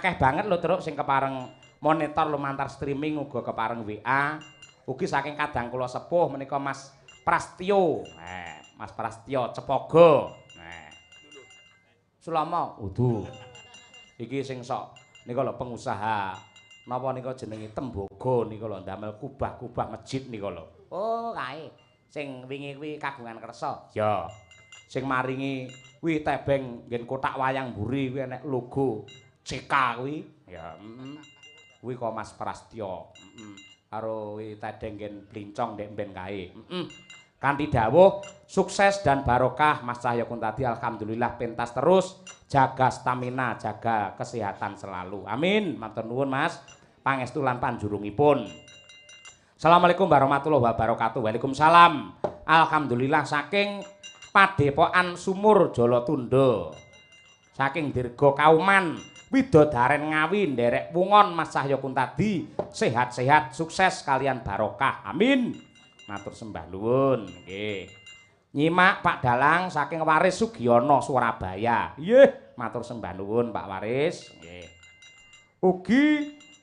Akeh banget lho Truk sing kepareng monitor lumantar streaming uga kepareng WA. Ugi saking kadang kula sepuh menika Mas Prastyo. Mas Prastyo Cepogo. Sulama udu. Iki sing sok nika lho pengusaha napa nika jenenge tembogo nika lho ndamel kubah-kubah masjid nika lho. Oh, kae sing wingi kuwi kagungan kersa. Ya. Sing maringi kuwi tebeng nggen kotak wayang mburi kuwi enek logo CK kuwi. Ya, heeh. Kuwi kok Mas Prastyo. Heeh. Karo kuwi tedeng nggen blincong ndek mben kae. Heeh. Kanthi dawuh sukses dan barokah Mas Cahya Kuntadi, alhamdulillah pentas terus, jaga stamina, jaga kesehatan selalu. Amin. Matur nuwun Mas. Pangestu lan panjurungipun. Assalamualaikum warahmatullahi wabarakatuh. Waalaikumsalam. Alhamdulillah saking Padepokan Sumur Jalatunda. Saking Dirga Kauman Widodaren Ngawi nderek wungon Mas Cahya Kuntadi, sehat-sehat, sukses kalian barokah. Amin. Matur sembah nuwun. Nggih. Nyimak Pak Dalang saking Waris Sugiono Surabaya. Nggih, matur sembah nuwun Pak Waris. Nggih. Ugi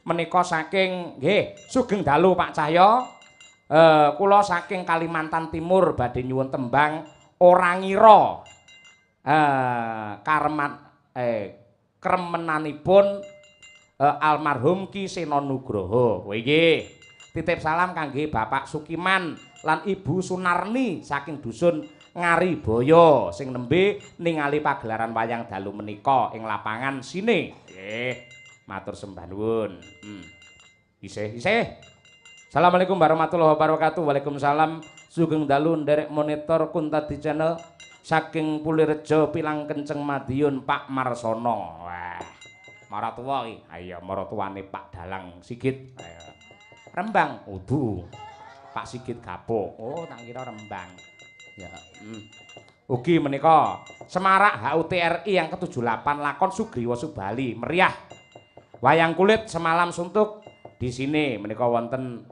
menika saking nggih sugeng dalu Pak Cahya. Kula saking Kalimantan Timur badhe nyuwun tembang Ora Ngira. Kareman kremenanipun almarhum Ki Seno Nugroho. Kowe iki titip salam kangge Bapak Sukiman lan Ibu Sunarni saking dusun Ngariboyo sing nembe ningali pagelaran wayang dalu menika ing lapangan Sine. Nggih, matur sembah nuwun. Isih, isih. Assalamualaikum warahmatullahi wabarakatuh. Waalaikumsalam. Sugeng dalu nderek monitor Kuntadi Channel saking Pulirejo Pilang Kenceng Madiun Pak Marsono. Wah, maratuwa iki. Ayo maratuwane Pak Dalang Sigit. Ayo. Rembang udu. Pak Sigit Gapuk. Oh, tak kira Rembang. Ya, Ugi menika Semarak HUT RI yang ke-78 lakon Sugriwa Subali meriah. Wayang kulit semalam suntuk di sini menika wonten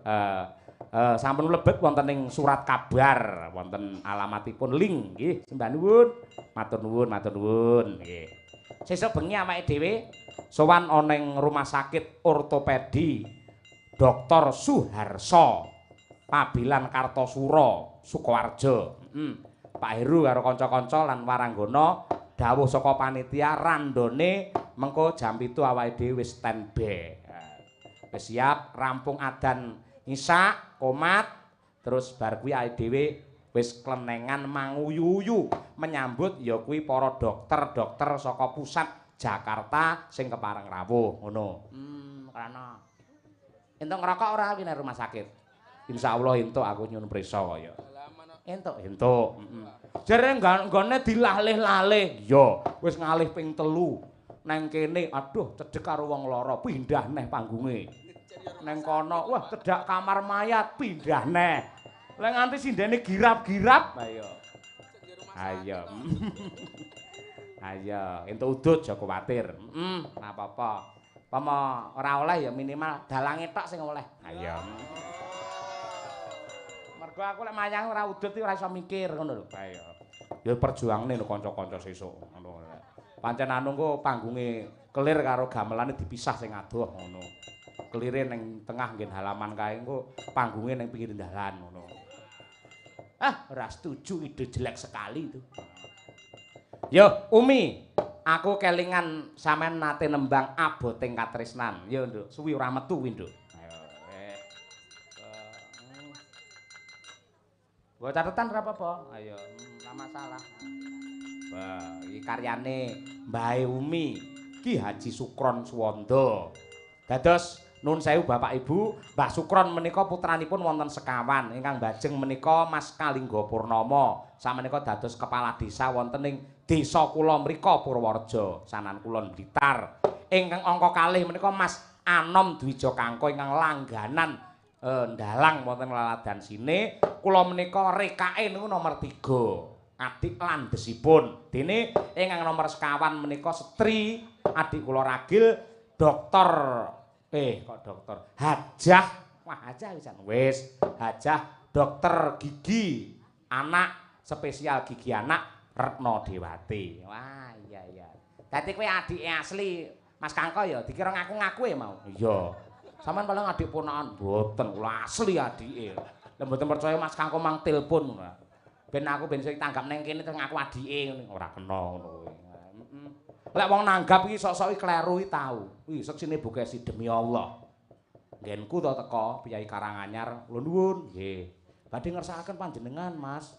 sampun mlebet wonten ing surat kabar, wonten alamatipun link nggih. Sembah nuwun. Matur nuwun, matur nuwun nggih. Sesuk bengi awake dhewe sowan ana ing rumah sakit ortopedi Dr. Suharso Pabilan Kartosuro Sukoharjo. Pak Heru karo kanca-kanca lan waranggana dawuh saka panitia randone mengko jam 7 awake dhewe wis standby. Wis siap rampung adan isya, komat, terus bar kuwi awake dhewe wis klenengan manguyu-uyu menyambut ya kuwi para dokter-dokter saka pusat Jakarta sing kepareng rawuh ngono. Karena entuk ngerokok ora kuwi nang rumah sakit? Insyaallah entuk, aku nyuwun prisa kaya. Entuk, entuk. Jere nggone dilalih-lalih. Ya, wis ngalih ping 3. Nang kene, aduh cedhek karo wong lara, pindah neh panggunge. Nang kono, wah cedhak kamar mayat, pindah neh. Lah nganti sindene girap-girap. Ayo. Ayo. Ayo, entuk udut aja kuwatir. Heeh, ora apa-apa. Pama ora oleh ya minimal dalange tok sing oleh. Ayo. Mergo aku lek mayang ora udut iki ora iso mikir ngono lho. Ayo. Ya perjuangne lho kanca-kanca sesuk ngono. Pancen anu engko panggunge kelir karo gamelane dipisah sing adoh ngono. Kelire ning tengah nggen halaman kae engko panggunge ning pinggir dalan ngono. Ah, ora setuju, ide jelek sekali itu. Yo, Umi, aku kelingan sampean nate nembang aboting katresnan. Yo, Nduk, suwi ora metu kuwi, Nduk. Ayo. Nggo catetan ora apa-apa. Ayo, ora masalah. Wah, iki karyane Mbahe Umi, Ki Haji Sukron Suwondo. Dados nun sewu Bapak Ibu, Mbah Sukron menika putranipun wonten sekawan, ingkang bajeng menika Mas Kalingga Purnama. Samenika dados kepala desa wonten ing desa kula mrika Purworejo, Sanan Kulon Blitar. Ingkang angka kalih menika Mas Anom Dwija Kangko ingkang langganan ndalang wonten Laladan Sine. Kula menika rekake niku nomor 3. Adik landhesipun. Dene ingkang nomor sekawan menika setri adik kula ragil dokter kok dokter Hajah. Wah, Hajah wisan. Wis, Hajah dokter gigi anak, spesial gigi anak Retno Dewati. Wah, iya iya. Dadi kowe adike asli Mas Kangko ya dikira ngaku-ngaku e mau. Iya. Sampeyan paling adik ponakan mboten, kula asli adike. Lah mboten percaya Mas Kangko mang telepon. Ben aku ben sing tanggap ning kene terus ngaku adike ngono ora kena ngono kuwi. Heeh. Lek wong nanggap iki sok-sok kleru iki tau. Wih, seksine Bu Kesi demi Allah. Nggenku to teko Piyai Karanganyar, kula nuwun. Nggih. Badhe ngersakaken panjenengan, Mas.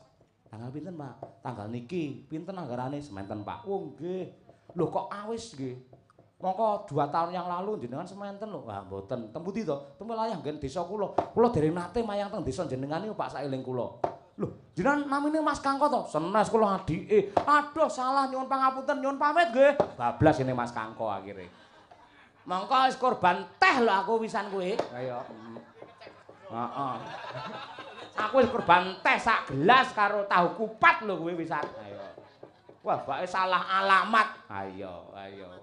Tanggal pinten, Pak? Tanggal niki. Pinten anggarane? Sementen, Pak. Oh, nggih. Lho kok awis nggih. Mongko 2 tahun yang lalu jenengan sementen lho. Wah, mboten. Teng pundi to? Teng wilayah nggen desa kula. Kula dereng nate mayang teng desa jenengan niku, Pak, saeling kula. Lho, jenengan namine Mas Kangko to? Senes kula adike. Aduh, salah nyuwun pangapunten, nyuwun pamit nggih. Bablas ini Mas Kangko akhire. Mongko wis korban teh lho aku pisan kuwi. Ayo. Heeh. Aku wis korban teh sak gelas karo tahu kupat lho kuwi pisan. Ayo. Wah, bake salah alamat. Ayo, ayo.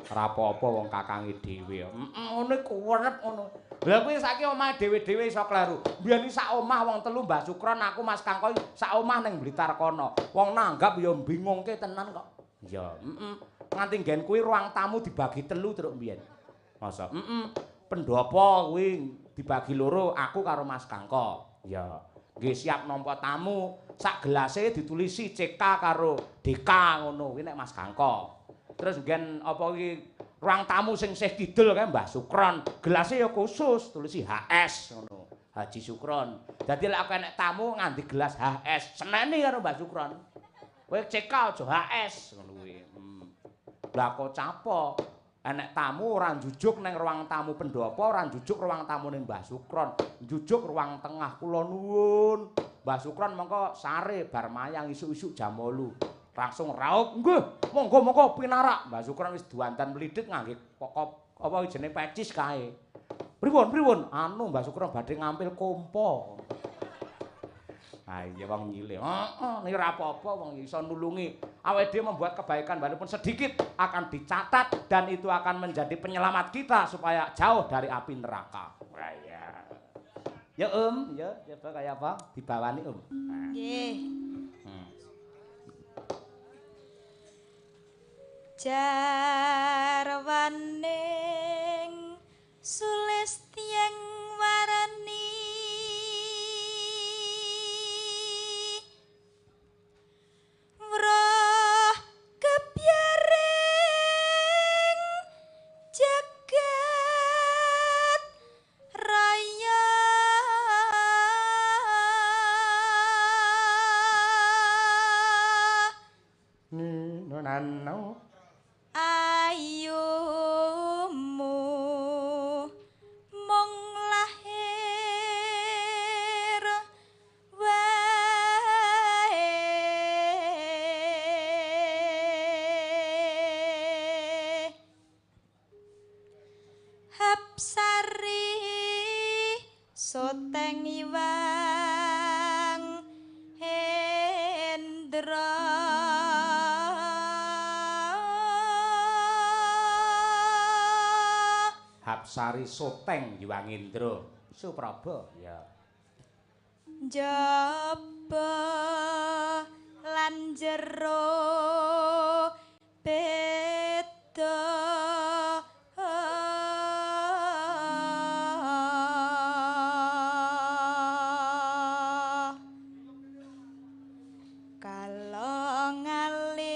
Ora apa-apa wong kakange dhewe. Heeh, ngono kuwerep ngono. Lha kuwi saiki omahe dhewe-dhewe iso kleru. Mbiyen iki sak omah wong telu Mbah Sukron, aku Mas Kangko sak omah ning Blitar kono. Wong nanggap ya bingungke tenan kok. Iya, heeh. Nganti nggen kuwi ruang tamu dibagi 3 truk mbiyen. Masa? Heeh. Pendopo kuwi dibagi 2, aku karo Mas Kangko. Iya. Nggih siap nampa tamu, sak gelase ditulisi CK karo DK ngono kuwi nek Mas Kangko. Terus nggen apa iki ruang tamu sing sih kidul kae Mbah Sukron, gelase ya khusus tulisi HS ngono. Haji Sukron. Dadi lek aku enek tamu ngandi gelas HS, seneni karo Mbah Sukron. Kowe CK aja HS ngono kuwi. Lah kok capo enek tamu ora njujuk ning ruang tamu pendopo, ora njujuk ruang tamune Mbah Sukron, njujuk ruang tengah. Kula nuwun. Mbah Sukron mongko sare bar mayang isuk-isuk jam 8. Langsung raup, nggih, monggo-monggo pinarak. Mbah Sukron wis duantan mlidhit ngangge pokok apa jenenge pecis kae. Pripun, pripun? Anu Mbah Sukron badhe ngampil kompo. Ah iya wong nyilih. Heeh, niki ora apa-apa wong iso nulungi. Awake dhewe membuat kebaikan walaupun sedikit akan dicatat dan itu akan menjadi penyelamat kita supaya jauh dari api neraka. Wah iya. Ya Om, ya coba kaya apa? Dibawani Om. Nggih. Jarwaning sulistyang warani wroh kebyaring jagat raya nino ayumu mung lahir wae Hapsari soteng iwang Hendra. Hapsari soteng Yiwangindra Supraba ya. Njaba lan jero beda kalong alit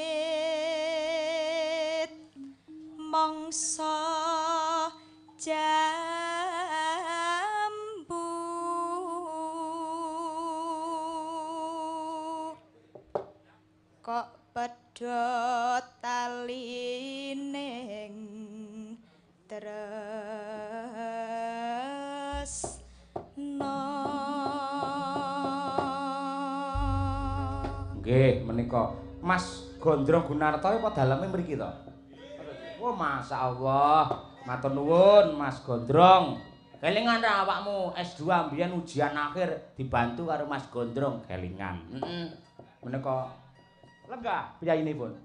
mangsa jambu kok pedhot talining tresna. Nggih menika Mas Gondrong Gunarto apa daleme mriki to? Oh masyaallah. Matur nuwun Mas Gondrong. Kelingan ra awakmu S2 mbiyen ujian akhir dibantu karo Mas Gondrong kelingan. Heeh. Menika lenggah piyayinipun.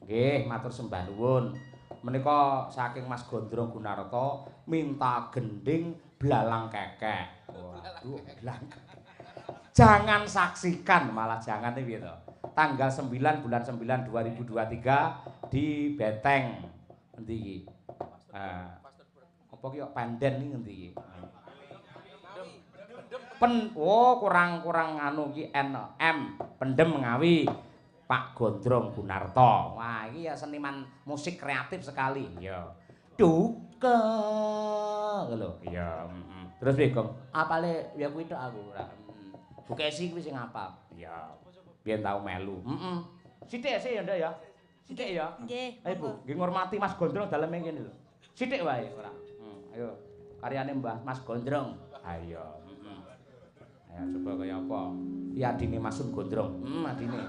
Nggih, matur sembah nuwun. Menika saking Mas Gondrong Gunarto minta gending blalang kekek. Waduh, blalang. Jangan saksikan malah jangan piye to. Tanggal 9 bulan 9 2023 di Beteng. Endi iki? Apa ki kok panden iki ngendi iki? Pen oh kurang-kurang anu iki N M Pendem Ngawi Pak Gondrong Gunarto. Wah, iki ya seniman musik kreatif sekali. Iya. Duka lho. Iya, heeh. Terus piye, Gong? Apale ya kuwi tok aku ora. Bu Kesi kuwi sing ngapal. Iya. Biyen tau melu. Heeh. Sithik sik ya, Nduk ya. Sithik ya. Nggih. Ayo, Bu, nggih ngurmati Mas Gondrong daleme kene lho. Sithik wae ora. Ayo. Karyane Mbah Mas Gondrong. Ayo. Heeh. Ayo coba kaya apa? Iki adine Mas Sun Gondrong. Heeh, adine.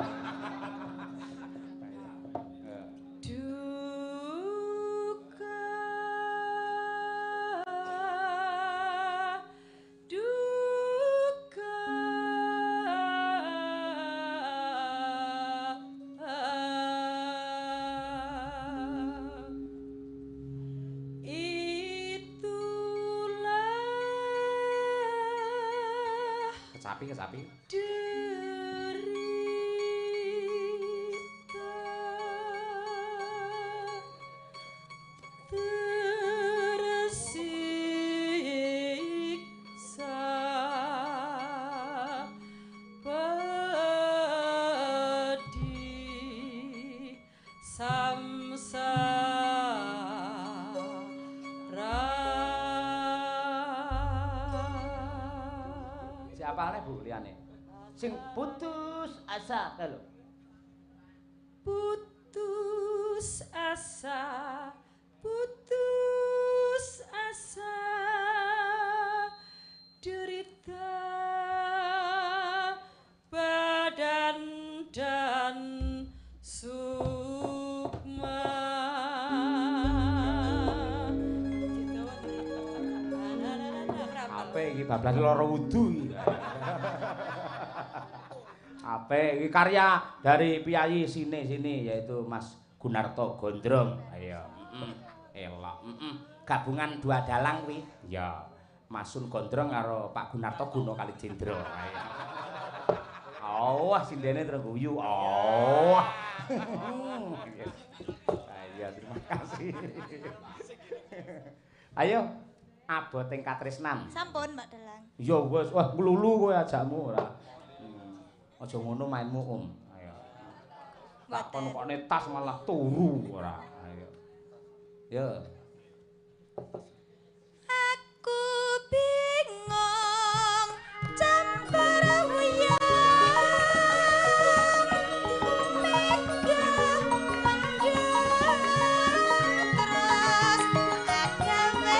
Kesapi. Derita tersiksa pedih samsara. Apane Bu liyane? Sing putus asa kae lho. Putus asa, putus asa, derita badan dan sukma. Ape iki bablas lara wudu iki. Ape iki karya dari piyayi sini-sini yaitu Mas Gunarto Gondrong. Ayo, heeh. Elok, heeh. Gabungan dua dalang kuwi. Ya, Mas Sun Gondrong karo Pak Gunarto Guna Kalijendra. Ayo. Oh, wah sindene terus guyu. Oh. Ayo, terima kasih. Ayo. Aboting katresnan. Sampun, Mbak Dalang. Ya wis, wah nglulu kowe ajakmu ora. Aja ngono mainmu, Om. Ayo. Tak kon kok tas malah turu ora. Ayo. Ya. Aku bingung campur wuyung megah mendung terus agawe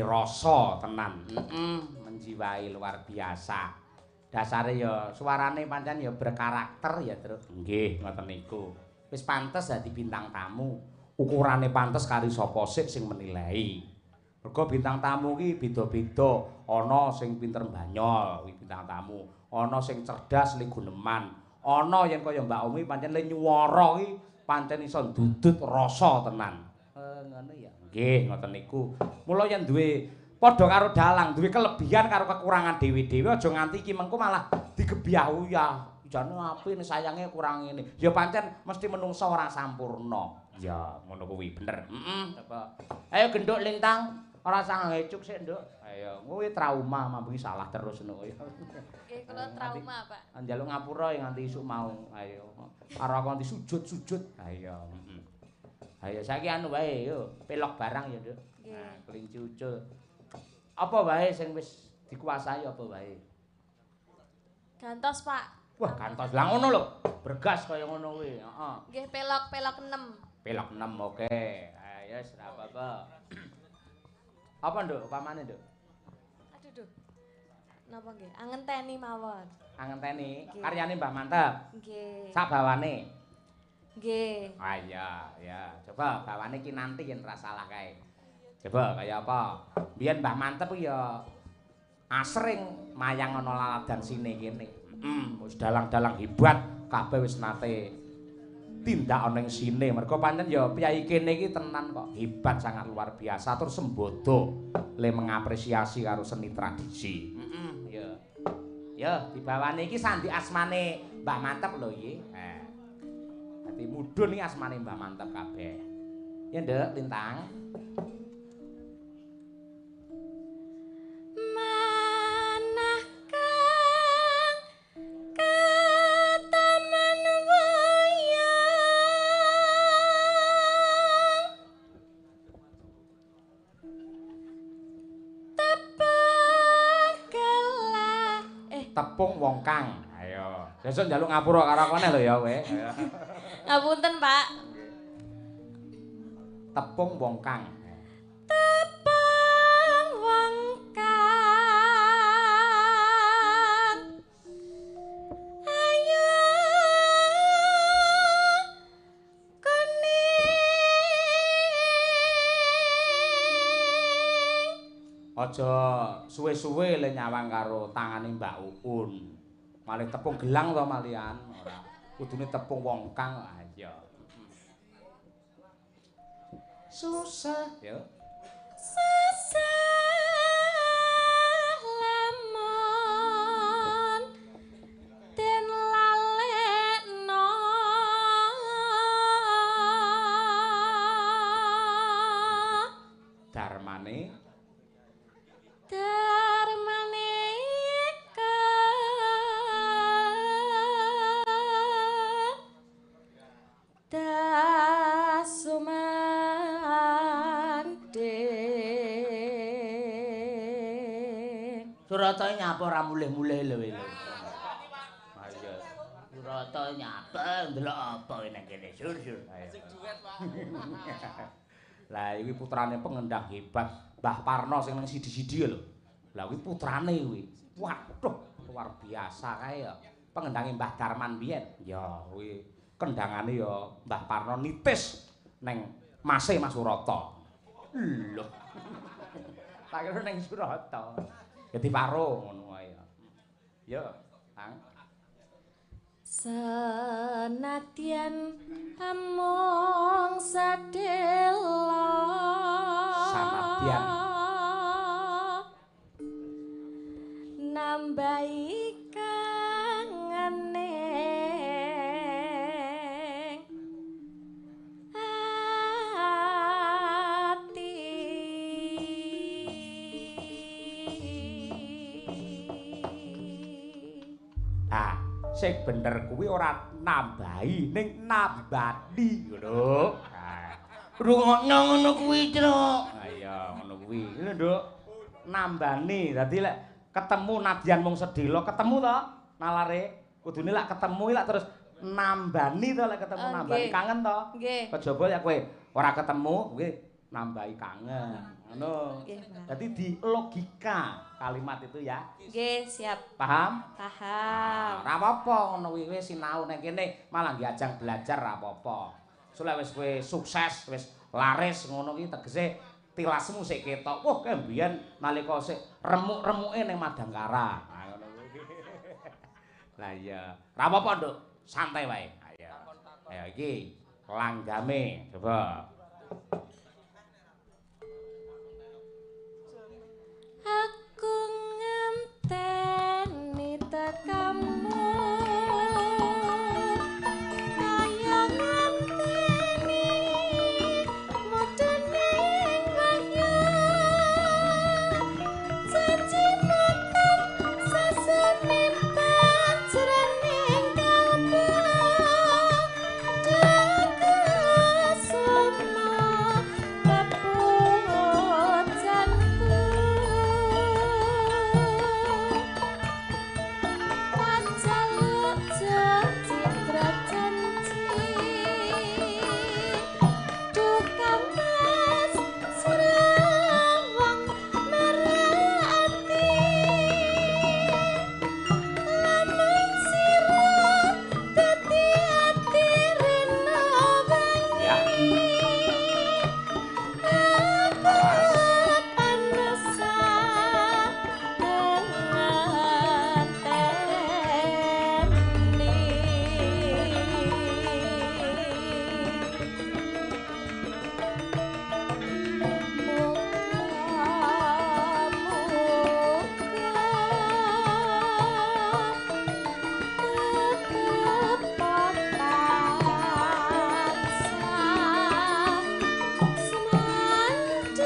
rasa tenan. Menjiwai luar biasa. Dasare ya suarane pancen ya berkarakter ya, Truk. Nggih, ngoten niku. Wis pantes dadi bintang tamu. Ukurane pantes kari sapa sik sing menilai. Mergo bintang tamu ki beda-beda. Ana sing pinter banyol kuwi bintang tamu, ana sing cerdas le guneman, ana yen kaya Mbak Umi pancen le nyuwara ki pancen iso ndudut rasa tenan. Ngono ya. Nggih, ngoten niku. Mula yen duwe padha karo dalang, duwe kelebihan karo kekurangan dhewe-dhewe aja nganti iki mengko malah digebyah-uyah. Jane apik sayange kurang ngene. Ya pancen mesti menungsa ora sampurna. Ya, ngono kuwi bener. Heeh, coba. Ayo genduk lintang, ora usah ngecuk sik, Nduk. Ayo, kuwi trauma mambengi salah terus ngono kuwi. Nggih, kula trauma, Pak. Njaluk ngapura ya nganti isuk mau. Ayo. Karo aku nganti sujud-sujud. Ayo, heeh. Ayo saiki anu wae yo, pelok barang ya, Nduk. Nah, kelinci ucul. Apa wae sing wis dikuasai apa wae? Gantos, Pak. Wah, gantos. Lah ngono lho, bergas kaya ngono kuwi, heeh. Nggih, pelok-pelok 6. Pelok 6, oke. Ayo wis ora apa-apa. Apa, Nduk? Upamane, Nduk? Aduh, Duh. Napa nggih? Angenteni mawon. Angenteni karyane Mbah Manteb. Nggih. Sak bawane. Nggih. Ah iya, ya. Coba bawane ki nanti yen ora salah kae. Coba kaya apa? Biyen Mbah Manteb ki ya asring mayang ana laladan sine kene. Wis dalang-dalang hebat kabeh wis nate tindak ana ing sine. Mergo pancen ya priyayi kene iki tenan kok hebat sangat luar biasa tur sembodo le mengapresiasi karo seni tradisi. Ya. Ya, dibawane iki sandi asmane Mbah Manteb lho iki. Nah. Dadi mudhun iki asmane Mbah Manteb kabeh. Ya, Nduk, Lintang. Manah kang kataman wayang tepung gelah Tepung wong kang. Ayo. Besok njaluk ngapura karo aku neh lho ya kowe. Ngapunten, Pak. Tepung wong kang. Tepung wong kang. Ayo kuning. Aja suwe-suwe le nyawang karo tangane Mbak Uun. Malih tepung gelang to malian ora. Kudune tepung wong kang. Ayo. Susah ya. Susah lamun den lalekno. Darmane Darmane dasumanding. Surata nyapa ora mulih-mulih lho lho. Ayo. Surata nyapa ndelok apa nang kene sur-sur. Ayo. Sing duet, Pak. Lah iki putrane pengendang hebat Mbah Parno sing nang sidi-sidi lho. Lah kuwi putrane kuwi. Waduh, luar biasa kae ya. Pengendange Mbah Darman biyen. Ya kuwi kendangane ya Mbah Parno nitis neng mase Mas Surata. Lho. Tak kira neng Surata. Ya diparo ngono wae ya. Ya, Kang. Senadyan amung sedhela. Sanadyan nambahi kangening ati. Ah, sing bener kuwi ora nambahi ning nambani ngono. Ah, Rungokno ngono kuwi, Truk. Ah iya ngono kuwi. Lho, Nduk. Nambani. Dadi lek ketemu nadyan mung sedhela, ketemu to nalare. Kudune lek ketemu lek terus nambani to lek ketemu Oh, nambani nggih. kangen to. Nggih. Kejaba ya kowe ora ketemu kuwi Nambahi kangen. Ngono. Nggih, Dadi di logika kalimat itu ya. Nggih, siap. Paham? Paham. Ora apa-apa ngono kuwi wis sinau ning kene malah nggih ajang belajar ora apa-apa. Soale wis kowe sukses, wis laris ngono kuwi tegese tilasmu sik ketok. Wah, kae mbiyen nalika sik remuk-remuke ning Madangkara. Ha ngono kuwi. Lah iya. Ora apa-apa, Nduk. Santai wae. Ayo. Ayo iki langgame coba. Aku ngenteni tekamu kaya ngenteni mudune wahyu janji mutan sasane pajraning kalbu kusuma pepujanku Panjaluk citra janji Tukang mas serawang merah ati Lanang sirah dadi ati rena Ya. wengi Aku panesan ngenteni. Muga-muga tetep tansah semanding.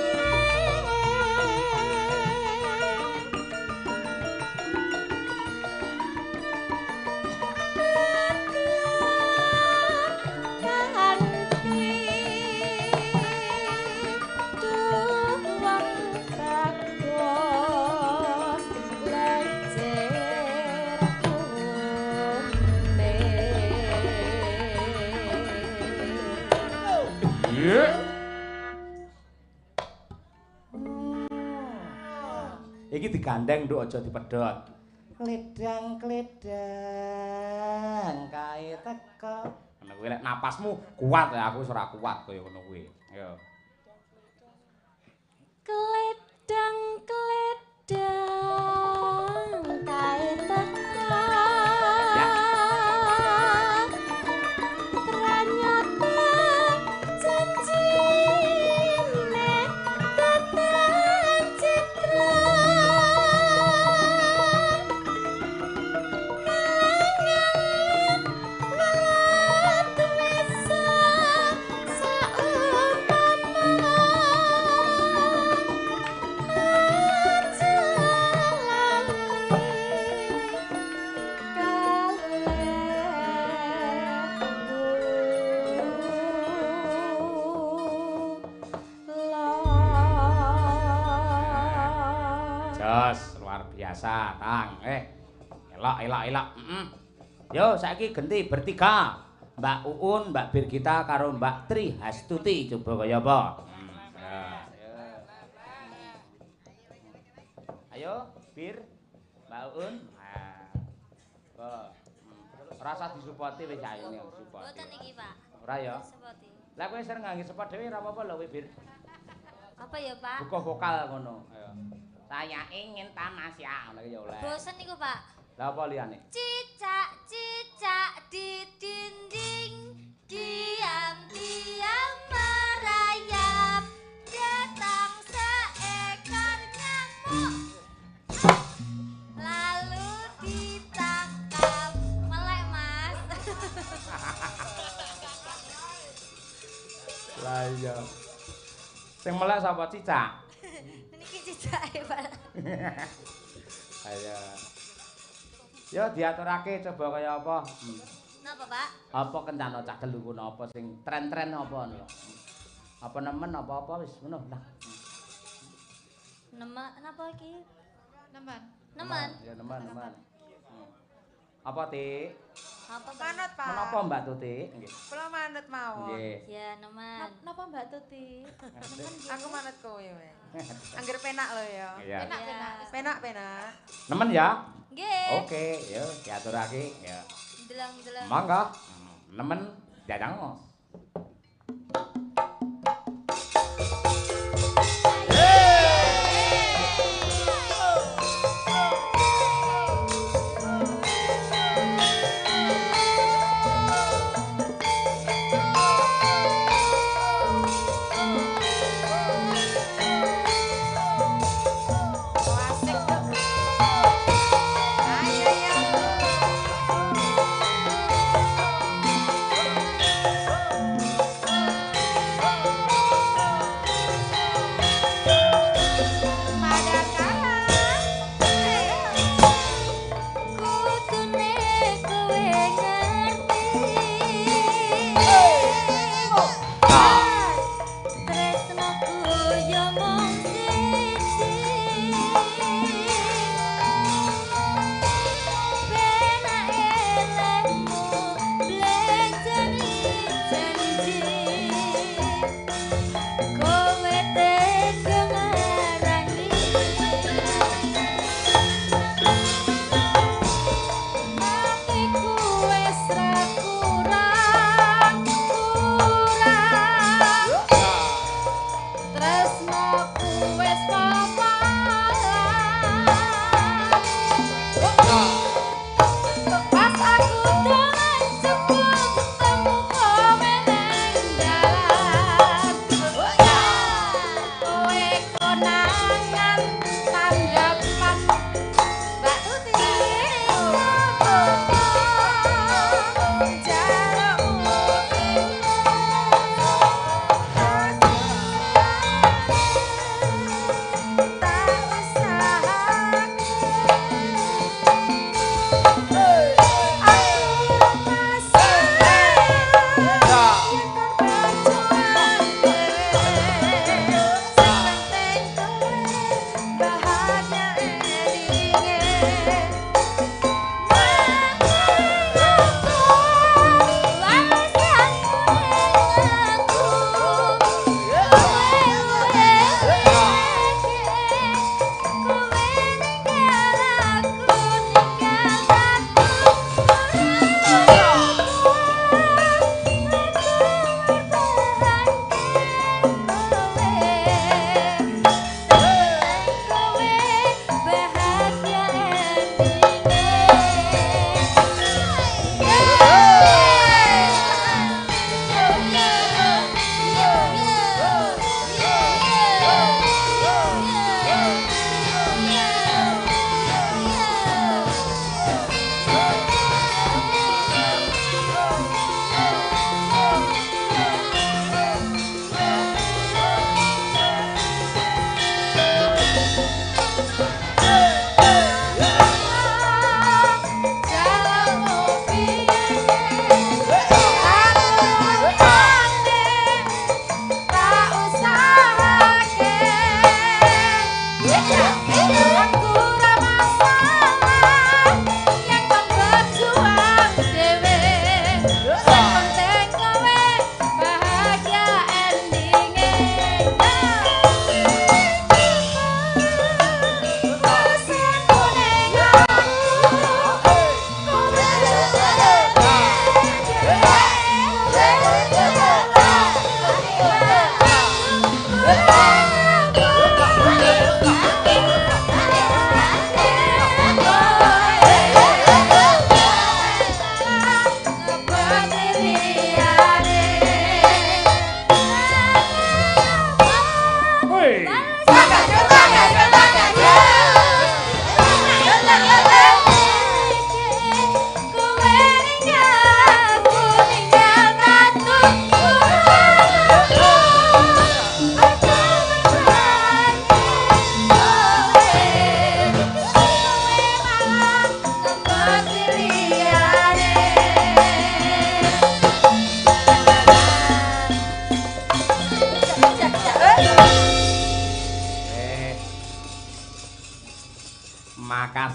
Kanthi duwang bagus lecer kuning. Iya. Iki digandeng nduk aja dipedhot. Kledang-kledang kae teko. Ngono kuwi lek napasmu kuat ya aku wis ora kuat kaya ngono kuwi. Ayo. Kledang-kledang kae teka. Ya. Ternyata janjine tetan citra. Kalangan welat wisa saumpama aja lali kalehku. Jos, luar biasa, Tang. Elok, elok, elok. Yo, saiki genti bertiga. Mbak Uun, Mbak Birgita karo Mbak Tri Hastuti coba kaya apa? Ayo, Bir, Mbak Uun. Nah. Apa? Ora usah disupoti wis ayune disupoti. Mboten iki, Pak. Ora ya. Sepoti. Lah kowe sering ngangge sepot dhewe ora apa-apa lho kowe, Bir. Apa ya, Pak? Buka vokal ngono. Ayo. Saya ingin tamasya ngono ya oleh. Bosen niku, Pak. Lah apa liyane? Cicak-cicak di dinding, diam-diam merayap, datang seekor nyamuk, lalu ditangkap. Melek, Mas. Lah iya. Sing melek sapa cicak? Niki cicake, Pak. Ayo. Yo diaturake coba kaya apa? Napa, Pak? Apa kencana cah telu kono apa sing tren-tren apa ngono lho. Apa nemen apa-apa wis ngono lah. Nemen napa iki? Nemen. Nemen. Ya nemen, nemen. Apa, Tik? Apa Manut, Pak. Menapa Mbak Tuti? Nggih. Kula manut mawon. Nggih. Ya, neman. Napa Mbak Tuti? Aku manut kowe, wae. Angger penak lho ya. Iya. Penak, penak. Penak, penak. Nemen ya? Nggih. Oke, yo diaturake ya. Delang-delang. Mangga. Nemen dadang. Asik tuh. Ayo ya.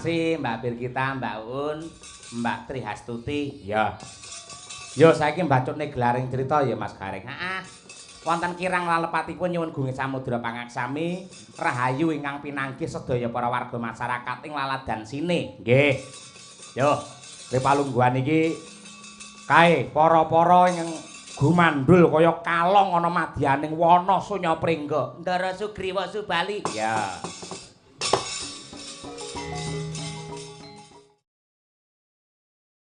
kasih Mbak Birgita, Mbak Uun, Mbak Trihastuti. Ya. Yo saiki mbacutne gelaring cerita ya Mas Gareng. Heeh. Wonten kirang lalepatipun nyuwun gunging samudra pangaksami rahayu ingkang pinanggih sedaya para warga masyarakat ing laladan sine. Nggih. Yo, palungguhan iki kae para-para ingkang gumandul kaya kalong ana madyaning wana sunya pringga. Ndara Sugriwa Subali. Ya.